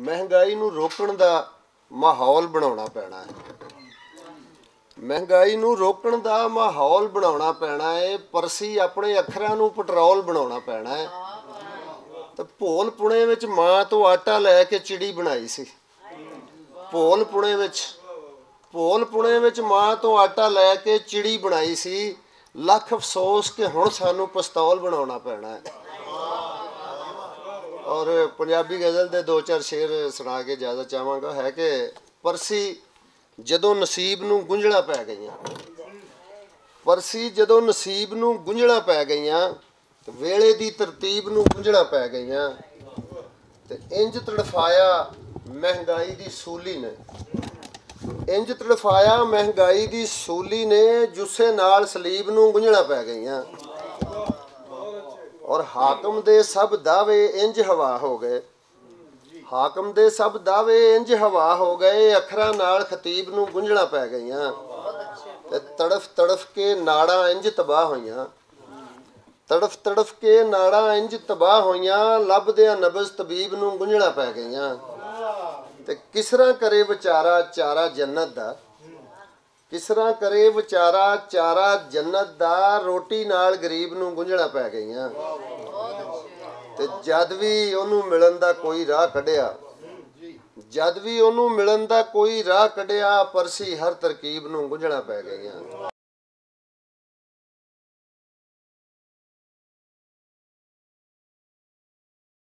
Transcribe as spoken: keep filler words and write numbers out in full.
مہنگائی نوں روکن دا ماحول بناونا پینا ہے۔ مہنگائی نوں روکن دا ماحول بناونا پینا ہے۔ پرسی اپنے اکھراں نوں پٹرول بناونا پینا ہے۔ تے بھول پونے وچ ماں توں آٹا لے کے چڑی بنائی سی۔ بھول پونے وچ بھول پونے وچ ماں توں آٹا لے کے چڑی بنائی سی۔ لکھ افسوس کہ ہن سانوں پستول بناونا پینا ہے۔ اور پنجابی غزل دے دو چار شعر سنا کے اجازت چاہواں گا۔ ہے کہ پرسی جدوں نصیب نوں گنجڑاں پے گئیاں، پرسی جدوں نصیب نوں گنجڑاں پے گئیاں، تے ویلے دی ترتیب نوں گنجڑاں پے گئیاں، تے انج تڑفایا مہنگائی دی سولی نے، انج تڑفایا مہنگائی دی سولی نے، جسے نال سلیب نوں گنجڑاں پے گئیاں۔ اور حاکم دے سب دعوے انج ہوا ہو گئے، حاکم دے سب دعوے انج ہوا ہو گئے، اکھراں نال خطیب نوں گنجڑاں پے گئیاں۔ تے تڑف تڑف کے ناڑاں انج تباہ ہوئیاں، تڑف تڑف کے ناڑاں انج تباہ ہوئیاں، لبدیاں نبض طبیب نوں گنجڑاں پے گئیاں۔ تے کسرا کرے وچارا چارا جنت دا، کسرا کرے وچارا چارا جنت دا، روٹی نال غریب نوں گنجڑاں پے گئیاں۔ تے جد وی اونوں ملن دا کوئی راہ کڈیا، جد وی اونوں ملن دا کوئی راہ کڈیا، پرسی ہر ترکیب نوں گنجڑاں پے گئیاں۔